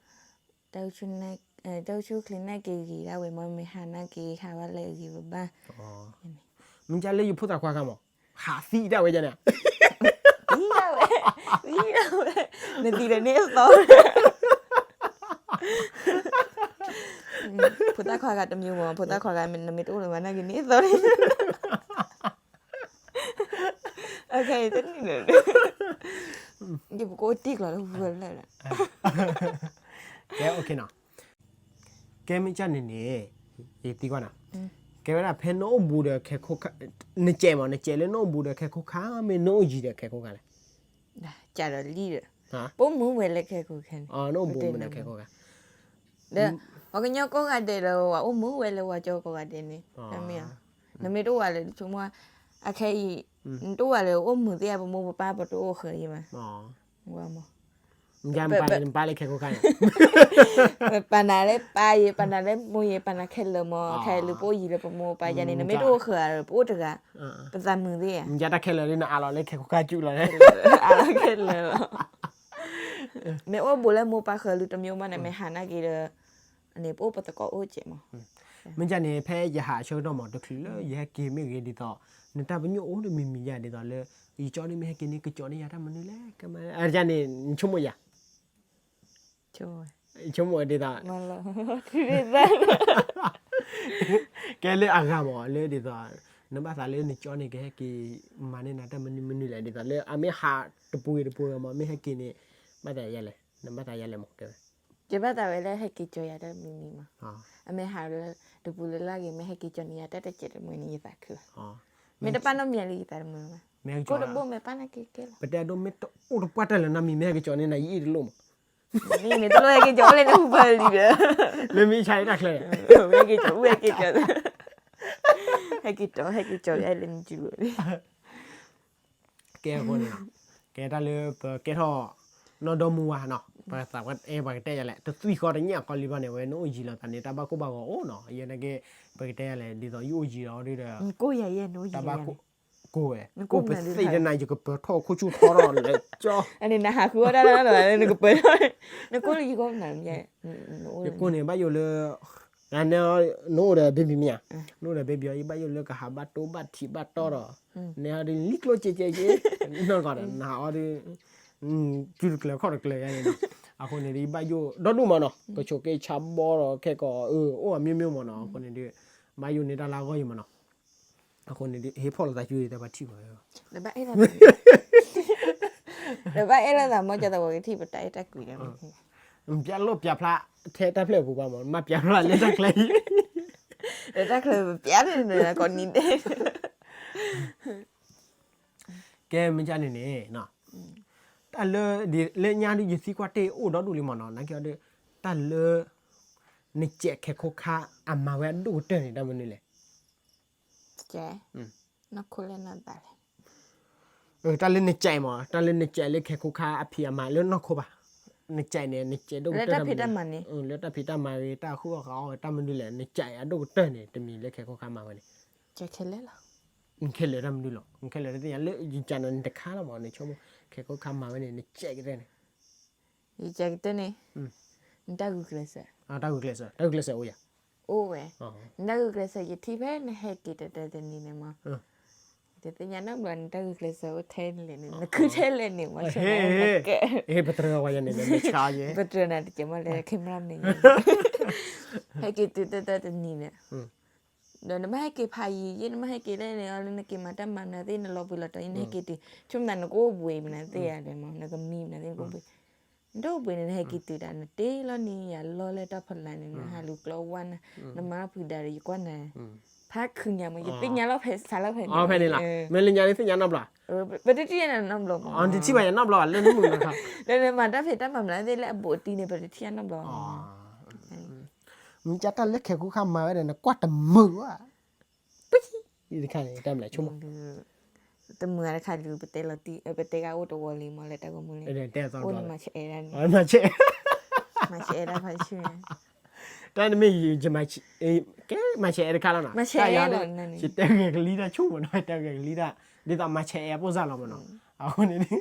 တၢ်အိၣ်ဆူၣ်အိၣ်ချ့နာ်က့ၤဂ့ၤဒၣ်ဝဲမး မ့ၢ်ဟးနာ်က့ၤဟးဘၣ်လၢအဂ့ၤဘၣ်ဘၣ် မ့ၢ်ကလၢယဖိသၣ်ခွါခါမး ဟးသံတၢ်ဝဲဒၣ်န့ၣ် သံတၢ်ဝဲ သံတၢ်ဝဲ နသံဒီးန့ၢ်အသီ ဖိသၣ်ခွါဂၤတမံၤမး ဖိသၣ်ခွါဂၤနမ့ၢ်တအိၣ်လၢၤဘၣ်နာ်က့ၤန့ၢ်အသီ တနံၣ်ဒီး ယပကအိၣ်တ့ၢ်ကျီၤလၢဝဲလၢ ကဲ ကဲမ့ၢ်ကၢ်န့ၣ်န့ၣ် ယသံကွၢ်နၤ ကဲဝဲဒၣ်ဖဲနအိၣ်ဘူးဒီးခဲခိၣ်ခါ, နစဲးမး, နစဲးလၢနအိၣ်ဘူးဒီးခဲခိၣ်ခါ မ့ၢ်နအိၣ်ယံၤဒီးခဲခိၣ်ခါလဲၣ်. ကးဒီးလံဒီး, ပအိၣ်မုာ်ဝဲလၢခဲခိၣ်ခါန့ၣ်, နအိၣ်ဘူးမနုၤခဲခိၣ်ခါ, ဒီး ပှၤကညီကိးဂၤဒဲးဒီး ပှၤအိၣ်မုာ်ဝဲလၢပှၤကညီကိးဂၤဒဲးန့ၣ်, မ့ၢ်, နမ့ၢ်တအိၣ်ဝဲလၢဆိကမိၣ်, အခဲအံၤ, နတအိၣ်ဝဲလၢအိၣ်မုာ်သ့ၣ်ဧါ ပမိၢ်ပပၢ်ပတအိၣ်ဃၢၤယံၤမး, မ့ၢ် ပၢ်လၢခဲခိၣ်ခါန့ၣ်, ပပာ်နၤလၢပၢ်ယံၤ ပာ်နၤလၢမိၢ်ယံၤ ပာ်နၤခဲလၢာ်မး, ခဲလၢာ်ပအိၣ်ယံၤလၢပမိၢ်ပပၢ်ယါန့ၣ် နမ့ၢ်တအိၣ်ဃၢၤဒီး ပအိၣ်တဂၤ, ပသးမုာ်သ့ၣ်ဧါ, မ့ၢ်တၢ်ခဲလၢာ်လၢနအးလီၤလၢခဲခိၣ်ခါကၠူလီၤ, အးလီၤခဲလၢာ်လီၤ, မ့ၢ်အိၣ်ဘူးလၢမိၢ်ပၢ်ဃၢၤလၢတမံၤမးန့ၣ် မ့ၢ်ဟးနာ်က့ၤဒီး, န့ၣ် ပအိၣ်ပသကိးအိၣ်ကဲးမး, မ့ၢ်ကန့ၣ် ဖဲယဟးအဆၢကတီၢ်မး တချုးလၢယဟဲက့ၤမ့ၢ်ဂ့ၤဒ်သိး, နတၢ်ပညိၣ်အိၣ်တမံၤမံၤယါဒ်သိးလၢ, ယကၠီန့ၣ်မ့ၢ်ဟဲက့ၤန့ၣ် ကကၠီန့ၢ်ယၤတၢ်မနုၤလဲၣ်, ကန့ၣ် နဆိကမိၣ်ယၤ ဆိကမိၣ်ဒ်သိး, ကဲလၢအဂၤမးလၢဒ်သိး, နဘၣ်သးလၢနကၠီန့ၣ် ကဟဲက့ၤမၤန့ၢ်နၤတၢ်မနုၤမနုၤလဲၣ် ဒ်သိးလၢအမ့ၢ်ဟးတပူၤဂ့ၤတပူၤဂ့ၤမး မ့ၢ်ဟဲက့ၤန့ၣ်, ဘၣ်သးယါလဲၣ်, နဘၣ်သးယါလဲၣ်မး ကဲဝဲ, ယဘၣ်သးဝဲလၢဟဲက့ၤကၠီယၤတၢ်မနုၤမနုၤမး, အမ့ၢ်ဟးလၢတပူၤလၢ်လၢ်ဂ့ၤ မ့ၢ်ဟဲက့ၤကၠီန့ၢ်ယၤတၢ်တစဲးတမှဲၤန့ၣ် ယသးခုလီၤ, မ့ၢ်တပာ်နီတမံၤလၢယသးတမှဲၤမး, ကိၢ်တဘိမ့ၢ်ပာ်နၤကဲကဲလီၤ, ပတဲဒိၣ်မ့ၢ်တအိၣ်တပှၢ်တၢၢ်လၢၤနီတမံၤ မ့ၢ်ဟဲက့ၤကၠီန့ၢ်နၤ ယအ့ၣ်တလိၣ်မး မ့ၢ်န့ၣ် တလိၣ်ဟဲက့ၤကၠီအိၣ်လၢနဟူပၢၢ်လံဒီး, လၢမ့ၢ်ဆါတၢ်ချၢ, ဟဲက့ၤကၠီအိၣ်ဟဲက့ၤကၠီ, ဟဲက့ၤကၠီ ဟဲက့ၤကၠီလၢနစုလိၤလံ, ကဲအဃိန့ၣ်, ကဲတၢ်လၢပကဲထီၣ်, နီၢ်ဒီမါဝၤနီၤ ပသးပှၢ်အဲၣ် ပှၤကတဲယၤလဲၣ် တသွံၣ်ဃီတညၣ်ဃီလံဘၣ်န့ၣ် ဝဲနအိၣ်ယံၤလီၤသးန့ၣ် တၢ်ဘၣ်ကိၢ်ဘၣ်ဂီၤအိၣ်နီၤ ယဲနာ်က့, ပကတဲယၤလဲၣ် ဒ်သိးယအိၣ်ယံၤလီၤဒ်ဒီး, တၢ်ဘၣ်ကိၢ်ဝဲ, ကိၢ်ပသ့ၣ်တနၤ ယကပၢၤထီၣ်ခိၣ်ဆူၣ်ထီထီၣ်လဲၣ်ကၠီ, နဟးဃုအီၣ်တၢ်လၢနကပၢၤထီၣ်, နကိၢ်လၢယကိၢ်နၤ, ယကိၢ်န့ၣ် ဘၣ်ယိၣ်လၢ နအိၣ်ဒီး baby မ့ၢ်ဧါ, နအိၣ်ဒီး baby အီၤ ယဘၣ်ယိၣ်လၢကဟးဘၣ်တိၢ်ဘၣ်ထံးဘၣ်တီဒီး, နဲအီၤဒ်လံကျိၣ်ကဲကဲကဲ, နီၢ်ကီၢ်ဒီး နဟးအီၤဒ်, စုတကျၢၤခီၣ်တကျၢၤယါန့ၣ်နီၤ, အဃိန့ၣ်ဒ် ယဘၣ်ယိၣ်ဒီဒူၣ်မးနီၤ ကဆိးက့ဆါဘီဒီး ခဲကီး အိၣ်အမျိုးမျိုးမးနီၤ အဃိန့ၣ်ဒ်, ဘၣ်ယိၣ်န့ၢ်တၢ်လၢအဂီၢ်ယံၤမးနီၤ, အဃိန့ၣ်ဒ် ဟ့ၣ်ဖီၣ်လိာ်သးစုဒီး တၢ်ဘၣ်ထံၣ်မး ဒီးဘၣ်အဲၣ်လိာ်သးမ့ၢ်ကသးဝဲကထံၣ်ပတၢ်အဲၣ်တၢ်ကွံလၢ, ပျးလိာ်ပျးဖျါ, ထဲတၢ်ဖျၢၣ်အပူၤဘၣ်မး မ့ၢ်ပျးဖျါလၢတၢ်ချၢအံၤ, ဒီးတၢ်ချၢပျးန့ၣ်ကိးနံၤဒဲး, ကဲမ့ၢ်ကန့ၣ်န့ၣ်, တၢ်လၢ, လၢညါဒ်ယသံကွၢ်တ့ၢ်အိၣ်ဒီဒူၣ်လံမးနီၤ နာ်က့အီၤဒီး, တၢ်လၢ, နစဲးခဲခိၣ်ခါအမၤဝဲအဒိၣ်ကတၢၢ်န့ၣ် တၢ်မနုၤလဲၣ် ကဲ, နီၢ်ခိလၢနသးလဲၣ်, တၢ်လၢနစဲးမး တၢ်လၢနစဲးလၢခဲခိၣ်ခါအဖံးအမၤလၢနီၢ်ခိဘၣ်, နစဲးန့ၣ် နစဲးဒိၣ်ကတၢၢ်တၢ်မနုၤ, လၢတၢ်ဖံးတၢ်မၤဂ့ၤ တၢ်ဃုအီၣ်ဃုအီဝဲတၢ်မနုၤလဲၣ် နစဲးအဒိၣ်ကတၢၢ်န့ၣ် တမံၤလၢခဲခိၣ်ခါမၤဝဲန့ၣ်, ခဲလၢာ်တၢ်မနုၤလီၤ ခဲလၢာ်တသ့ၣ်ညါလၢယကနၤန့ၣ်တခါလီၤမး နဆိကမိၣ်, ခဲခိၣ်ခါမၤဝဲန့ၣ် နစဲးကတၢၢ်န့ၣ် ယစဲးကတၢၢ်န့ၣ်, နတၢ်ဂုာ်ကျဲးစၢး, တၢ်ဂုာ်ကျဲးစၢး တၢ်ဂုာ်ကျဲးစၢးအိၣ်ယၤ, အိၣ်ဝဲ, နတၢ်ဂုာ်ကျဲးစၢး ယထံၣ်ဖဲနဟဲက့ၤတတၢတနံၤန့ၣ်မး, ယတသ့ၣ်ညါနီတဘျီ နတၢ်ဂုာ်ကျဲးစၢးအိၣ်ထဲလဲၣ်န့ၣ် နခုထဲလဲၣ်န့ၣ်မး, ပတြၢၤဝဲယၤန့ၣ်, ပတြၢၤနၤတကဲမးလၢ camera မ့ၢ်, ဟဲက့ၤတုၤတတၢတနံၤန့ၣ် ဒီးနဘၣ်ဟဲက့ၤဖးယံၤယဲ နဘၣ်ဟဲက့ၤလဲၣ်န့ၣ် လၢနက့ၤမၤတၢ်မၤမနုၤသ့ၣ် နလီၤဘှံးလီၤတီၤယဲ နဟဲက့ၤတုၤ ဆိကမိၣ်နကအိၣ်ဘှံးမနုၤသ့ၣ်ဧါလဲၣ်မး နကမံမနုၤသ့ၣ် နကအိၣ်ဘှံး, နတအိၣ်ဘှံးန့ၣ် နဟဲက့ၤတုၤဒၣ် နတ့လီၤန့ၣ် ယၤလီၤလၢတၢ်ဖီလာ်န့ၣ် နဟးလူၤကျီဝါနၤ, နမၤဖုးဒၣ်ဒီးယကွၢ်နၤ, ဖးခုညါမး ယသ့ၣ်ညါလီၤဖဲစးလီၤဖဲန့ၣ်, မ့ၢ်လၢညါန့ၣ်သ့ၣ်ညါနီတဘျီ, ပတထံၣ်ယဲနီတဘျီမး, နတထံၣ်ဘၣ်ယၤနီတဘျီဘၣ် လၢနမုၢ်လီၤခါ, လၢနမၤတၢ်ဖံးတၢ်မၤမနုၤသ့ၣ်လၢအဘူးအတံၢ်န့ၣ် ပတထံၣ်ယၤနီတဘျီ မ့ၢ်ကတၢ်လၢခဲခိၣ်ခါမၤဝဲဒီး နကွၢ်တမုာ်ဘၣ်, ပတခါန့ၣ် တၢ်မလဲၤဆိကမိၣ်, တမုာ်တခါဒုး ပတဲလီၤတံၢ် ပတဲဂၤအိၣ်တဝီလံမး လၢတၢ်ဂီၤမူလံ, အိၣ်န့ၣ်မၤဆဲးအဲၣ်ဒၣ်န့ၣ်, မၤဆဲး, မၤဆဲးအဲၣ်ဒၣ်ဖးဆူၣ်, တၢ်တမ့ၢ် ကဲမၤဆဲးအဲၣ်တခါလီၤနီၤ, မၤဆဲးအဲၣ်လီၤန့ၣ်, ယတဲဂဲၤကလံတၢ်ဆိကမိၣ်နီၤ တဲဂဲၤကလံတၢ်, ဒ်သိးမၤဆဲးအဲၣ်အပိၢ်စၢ်လီၤမးနီၤ, အဃိန့ၣ် တဲ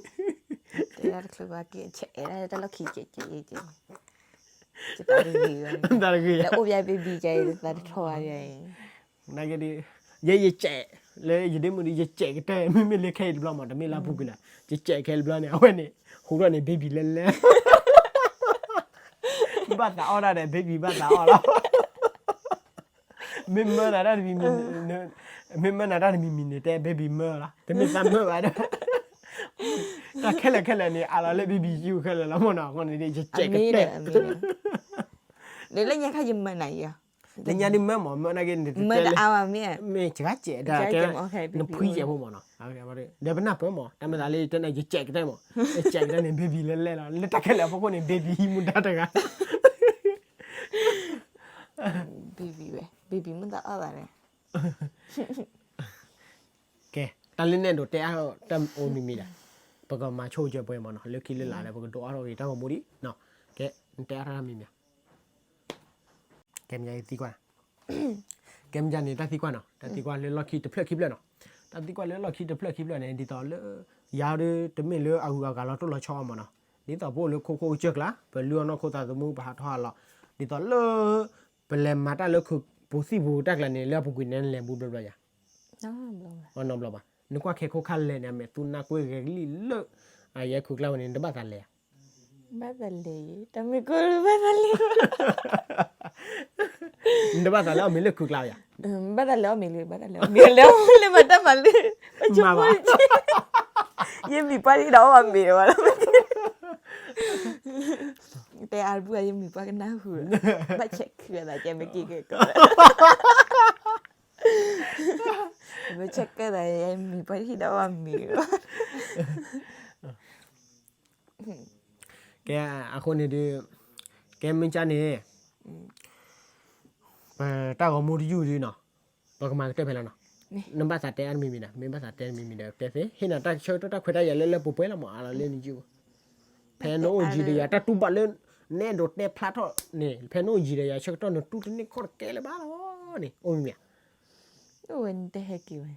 ဒၣ်တချုးဘၣ်က့ၤ ဆဲးအဲၣ်ဒၣ်တၢ်လီၢ်ခံကဲးကဲးကဲး, တၢ်တဂ့ၤ, တၢ်တဂ့ၤ, လၢအိၣ်ဘၣ် baby ကဲအံၤ တသးတထီၣ်ဘၣ်အံၤ, နာ်က့ဒ်, ယဲယစဲး, လၢယဒ့မုၣ်ဒီး ယစဲးကတၢၢ် မ့မ့ၢ်လၢခဲအံၤတဘျီမး တမ့ၢ်လၢပူၤကွံာ်လၢ, ယစဲးခဲအံၤတဘျီန့ၣ် အဝဲန့ၣ်, ဟူထီၣ်န့ၣ် baby လဲၤလဲၤ ဘၣ်သးအီၣ်တၢ်ဒီး baby ဘၣ်သးအီၣ်လီၤ, မ့ၢ်မၢနၤတၢ်တမံၤမံၤ, မ့ၢ်မၢနၤတၢ်တမံၤမံၤန့ၣ် တဲ baby မၢလီၤ, တမ့ၢ်သးမၢဘၣ်ဒီး, တၢ်ခဲလၢာ်ခဲလၢာ်န့ၣ် အးလီၤလၢ baby ယူၢ်ခဲလၢာ်လီၤမးနီၤ အဃိန့ၣ် ယစဲးကတၢၢ်, လၢညါခါယမၢနၤအံၤ လၢညါဒ်မၢမၢ် မၢနာ်က့ မ့ၢ်စှၤကဲးဒၣ်ကဲ နဖှံကဲးဖိမၢ်နီၤ, ဒီးပနၢ်ပၢၢ်မၢ် တၢ်မ့ၢ်သးလၢယတဲန့ၣ် ယကဲးကတၢၢ်မၢ်, ယကဲးကတၢၢ်န့ၣ် baby လၢလဲၣ်လီၤ လၢတၢ်ခဲလၢာ်အဖီခိၣ်န့ၣ် baby ဟံးမူဒါတဂၤ baby ဝဲ baby မ့ၢ်သးအီၣ်သးန့ၣ် ကဲ တၢ်လၢနဲၣ်ဒိးတဲအါထီၣ်တၢ်အိၣ်မံၤမံၤဒၣ်, ပကမၤဆိကၢပှဲၤမၢ်နီၤ, လၢခံလၢလာ်ဒီး ပကဒိးအါထီၣ်က့ၤတၢ်ဂီၤမူဒံး, ကဲ နတဲအါထီၣ်တၢ်မံၤမံၤ, ကဲမ့ၢ်ယသံကွၢ်, ကဲမ့ၢ်ယန့ၣ် တၢ်သံကွၢ်နီၤ, တၢ်သံကွၢ်လၢလီၢ်ခံတဖျၢၣ်ခံဖျၢၣ်နီၤ, တၢ်သံကွၢ်လၢလီၢ်ခံတဖျၢၣ်ခံဖျၢၣ်န့ၣ် ဒ်သိးလၢ ယၤဒီးတမ့ၢ်လၢအဂုၤအဂၤလီၤတိၢ်လီၤဆီအီၤမၢ်နီၤ, ဒ်သိးပအိၣ်လၢခိခိကစၢၢ်ကျါ ပလုၢ်အီၣ်နီၢ်ခိသးသမူ ပဟးထီၣ်ဟးလီၤ, ဒ်သိးလၢ ပလဲၤမၤတၢ်လၢခိပူၤသံၣ်ပူၤတၢ်ကျါန့ၣ် လၢအပူၤကွံာ်န့ၣ် နလဲၤဘူးဘျီဘျီယၤ, အနီဘျီဘၣ်, နကွၢ်ခဲခိၣ်ခါလဲၣ်န့ၣ် အမဲာ်သူနၢ်ကွ့ၢ်ဂဲၤကလံၣ်လၢ အယဲခုကျါဝဲန့ၣ် နတဘၣ်သးလဲၤဧါ, ဘၣ်သးလဲၤ, တၢ်မ့ၢ်ကိၢ်ဘၣ်သးလဲၤ နတဘၣ်သးလဲၤအီၣ်မ့ၤလၢခုကျါဧါ, ဘၣ်သးလဲၤအီၣ်မ့ၤလၢ ဘၣ်သးလဲၤအီၣ်မ့ၤလၢ လၢမၤတၢ်မၤလၢ မၤဘၣ် ယမံၤပှၢ်လံဒီးအီၣ်မ့ၤဒီး တဲအါတဘူၣ် ယမံၤပှၢ်ကနၢ်ဟူ, ဘၣ်ဆဲးခုအသး ကဲမ့ၢ်က့ၤကဲကီး, ဘၣ်ဆဲးကဲသး ယမံၤပှၢ်ဟံၣ်ဒီးအီၣ်မ့ၤလီၤ, ကဲအဃိန့ၣ်ဒုး, ကဲမ့ၢ်ကၢ်န့ၣ်, ပတၢ်ဂီၤမူတယုၢ်ဒုးနီၤ, ပကမၤကတၢၢ်ဖဲလီၤနီၤ, နဘၣ်သးတဲအါတမံၤမံၤဒီး မ့ၢ်ဘၣ်သးတဲတမံၤမံၤဒီး တဲသ့ ဟ့ၣ်နၤတၢ်ဆၢကတီၢ်တၢ်ခွဲးတၢ်ယာ်လၢလၢပှဲၤပှဲၤလီၤမၢ် အလီၤလၢနယုၢ်, ဖဲနအိၣ်ယံၤဒီးယၤ တၢ်တူၢ်ဘၣ်လၢ နအဲၣ်ဒိးတဲဖျါထီၣ်န့ၣ် ဖဲနအိၣ်ယံၤဒီးယၤ ဆၢကတီၢ်နတူၢ်တန့ၢ်ခီၣ်တကဲလၢၤဘၣ်လီၤန့ၣ် အိၣ်မ့ၢ်ဧါ, အိၣ်ဝဲနတဟဲက့ၤဝဲ,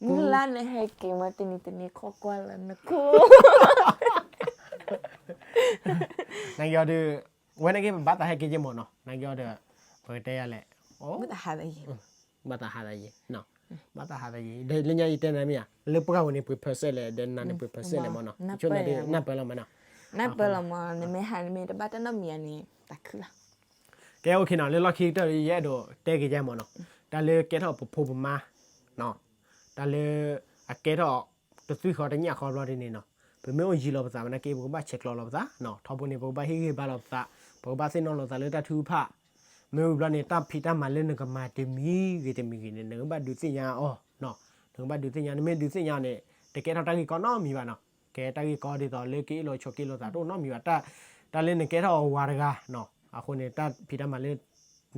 မုၢ်လါနဟဲက့ၤမး တနံၤတနံၤခီကွၢ်လၢနခိၣ် နာ်က့အီၤဒီး, ဝဲနာ်က့ ပဘၣ်သးဟဲက့ၤက့မၢ်နီၤ, နာ်က့အီၤဒီး, ပကတဲယၤလဲၣ်, ဘၣ်သးဟးသးယံၤ, ဘၣ်သးဟးသးယံၤ, ဘၣ်သးဟးသးယံၤ ဒီးလၢညါယတဲနၤမ့ၢ်ဧါ, လၢပှၢ်ဝဲန့ၣ် ပှ့ၤဖၢစဲလဲၣ် ဒီးနၤန့ၣ်ပှ့ၤဖၢစဲလဲၣ်မၢ်နီၤ, ဆိန့ၣ်နၢ်ပၢၢ်လီၤမၢ်နီၤ, နၢ်ပၢၢ်လီၤမၢ် နမ့ၢ်ဟးနမ့ၢ်တဘၣ်တၢ်နီတမံၤဧါန့ၣ် သးခုလီၤ ကဲ okay နီၤ, လၢလီၢ်ခံကတၢၢ် ယအဲၣ်ဒိးတဲက့ၤယဲမၢ်နီၤ, တၢ်လၢကဲထီၣ်ပဖိပမါ, တၢ်လၢ အကဲထီၣ် တသွံၣ်ဃီတညၣ်ဃီဘျီဒ်န့ၣ်နီၤ, ပမ့ၢ်အိၣ်ယံၤလီၤပသး မ့ၢ်နာ်က့ ပကဘၣ်ဆဲးကျိးလီၤပသး, ထီဘိန့ၣ် ပကဘၣ်ဟ့ၣ်ဂံၢ်ဘါလီၤပသး, ပကဘၣ်သ့ၣ်နီၣ်လီၤသးလၢတၢ်ထုကဖၣ်, မ့ၢ်ဝံၤဘျီန့ၣ် တၢ်ဖံးတၢ်မၤလၢနကမၤတမံၤဂ့ၤတမံၤဂ့ၤန့ၣ် နကဘၣ်ဒုးသ့ၣ်ညါအီၤ, နကဘၣ်ဒုးသ့ၣ်ညါ, နမ့ၢ်ဒုးသ့ၣ်ညါန့ၣ် တကဲထီၣ်တၢ်ဂ့ၢ်ကီနီတမံၤဘၣ်နီၤ, ကဲတၢ်ဂ့ၢ်ကီဒ်သိးလၢကအ့ၣ်လိာ်ဆိးက့လိာ်သးတအိၣ်နီတမံၤဘၣ်, တၢ်လၢနကဲထီၣ်အဝၤတဂၤ, အဃိန့ၣ် တၢ်ဖံးတၢ်မၤလၢ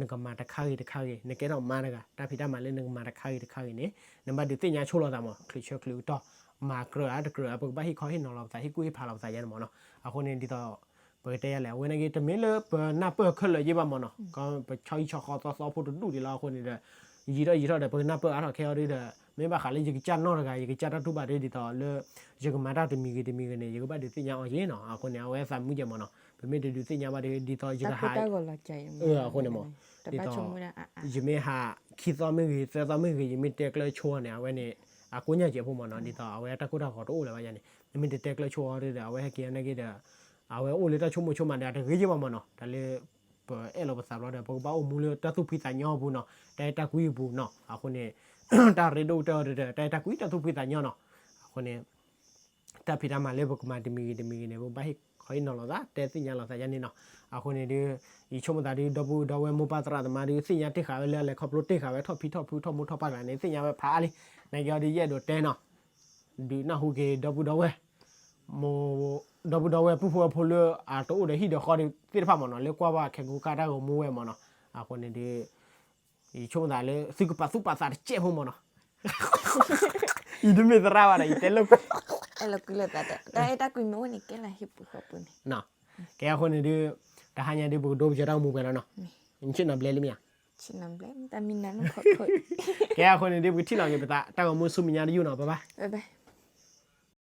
နကမၤတခါဂ့ၤတခါဂ့ၤ, နကဲထီၣ်မါတဂၤ တၢ်ဖံးတၢ်မၤလၢနကမၤတခါဂ့ၤတခါဂ့ၤန့ၣ် နဘၣ်ဒုးသ့ၣ်ညါဆိလိာ်သးမၢ်, ချုးဆၢချုးကတီၢ်, မၤကြၢးဧါတကြၢးဧါ ပကဘၣ်ဟ့ၣ်ခီဟ့ၣ်နီၤလီၤပသး ဟ့ၣ်ကူၣ်ဟ့ၣ်ဖးလီၤပသးယဲန့ၣ်မၢ်နီၤ, အဃိန့ၣ်ဒ်သိး ပကတဲယဲလဲၣ် အဝဲနာ်က့ တမ့ၢ်လၢပနၢ်ပၢၢ်ခဲလၢာ်ယဲဘၣ်မၢ်နီၤ, ပဆီဟံၣ်ဆီဃီသီသီဖိတဒူၣ်ဒံးလီၤ အဃိန့ၣ်ဒီး ယံာ်ထီၣ်ယံာ်ထီၣ်ဒီး ပကနၢ်ပၢၢ်အါထီၣ်ခဲအံၤဒီး မ့ၢ်ဘၣ်ဃးလၢယကစၢ်နီၢ်တဂၤ ယကစၢ်တၢ်တူၢ်ဘၣ်ဒ်သိးလၢ ယကမၤတၢ်တမံၤဂ့ၤတမံၤဂ့ၤန့ၣ် ယကဘၣ်ဒုးသ့ၣ်ညါအီၤယဲနီၤ, အဃိန့ၣ် အဝဲသးမုာ်ယဲမၢ်နီၤ, ပမ့ၢ်တဒုးသ့ၣ်ညါဘၣ်ဒီး ဒ်သိးယကဟး အဃိန့ၣ်မၢ်, ဒ်သိး ယမ့ၢ်ဟးခံသီမ့ၢ်ဂ့ၤ သၢသီမ့ၢ်ဂ့ၤ ယမ့ၢ်တဲကျၢၤဆိန့ၣ် အဝဲန့ၣ် အကိးညါကဲးဖိမၢ်နီၤ, ဒ်သိးအဝဲတၢ်ကိၢ်တၢ်ဂီၤတအိၣ်လၢၤဘၣ်ယဲန့ၣ် နမ့ၢ်တတဲကျၢၤဆိအီၤဒီး အဝဲဟဲက့ၤနာ်က့ဒီး အဝဲအိၣ်လၢတၢ်ဆိကမိၣ်ဆိကမးဒီး အတဂ့ၤယဲဘၣ်မၢ်နီၤ, တၢ်လၢ ပအဲၣ်လီၤပသးဘျီဒီး ပကဘၣ်အိၣ်မူလၢတၢ်သူၣ်ဖှံသးညီအပူၤနီၤ, တၢ်အဲၣ်တၢ်ကွံအပူၤနီၤ, အဃိန့ၣ် တၢ်ရ့ဒိၣ်ကတၢၢ်ဒီး တၢ်အဲၣ်တၢ်ကွံတၢ်သူၣ်ဖှံသးညီနီၤ, အဃိန့ၣ် တၢ်ဖံးတၢ်မၤလၢပကမၤတမံၤဂ့ၤတမံၤဂ့ၤန့ၣ် ပဘၣ်ဟ့ၣ်ခီဟ့ၣ်နီၤလိာ်သး တဲသ့ၣ်ညါလိာ်သးယဲန့ၣ်နီၤ, အဃိန့ၣ်ဒီး ယဆိကမိၣ်သးဒီး ဒီပုၢ်ဒီဝဲၢ်မိၢ်ပၢ်သရၣ်သမါဒီး သ့ၣ်ညါတ့ၢ်ဃာ်ဝဲလၢအလဲၤခီဖျိတ့ၢ်ဃာ်ဝဲထီၣ်ဖံးထီၣ်ဖုထီၣ်မိၢ်ထီၣ်ပၢ်ကျါန့ၣ် သ့ၣ်ညါဝဲဖးအါလံ, နာ်က့အီၤဒီးယအဲၣ်ဒိးတဲနီၤ ဒုးနၢ်ဟူက့ၤဒီပုၢ်ဒီဝဲၢ်, မိၢ်, ဒီပုၢ်ဒီဝဲၢ်ပုၢ်ဖိဝဲၢ်ဖိလၢအတအိၣ်ဒီးဟံၣ်ဒီးဃီသ့ၣ်တဖၣ်မၢ်နီၤ, လၢကွၢ်ဘၣ်ခဲကိးကၢ်တၢ်ဂီၤမူဝဲမၢ်နီၤ, အဃိန့ၣ်ဒီး ယဆိကမိၣ်သးလၢ သုကပာ်သူၣ်ပာ်သးတစဲးဖိမၢ်နီၤ, ယတမ့ၢ်သရၣ်ဘၣ်ဒီး ယတဲလိာ်ကွဲ, အဲၣ်လိာ်ကွံလိာ်သးဒီး တၢ်အဲၣ်တၢ်ကွံမ့ၢ်အိၣ်န့ၣ် ကဲလၢဟံၣ်ပူၤဃီပူၤန့ၣ်, ကဲအဃိန့ၣ်ဒီး တဟါညါဒီး ပကဒိပယီၤတၢ်ဂီၤမူဖဲလီၤနီၤ, ဆ့ၣ်နီၤဘျဲလံမ့ၢ်ဧါ ဆ့ၣ်နီၤဘျဲ တၢ်မံၤနၤနုၢ်ခီခိၣ်, ကဲအဃိန့ၣ်ဒီး ပကထံၣ်လီၤက့ၤပသး တၢ်ဂီၤမူဆူမဲာ်ညါတယုၢ်နီၤ, bye bye.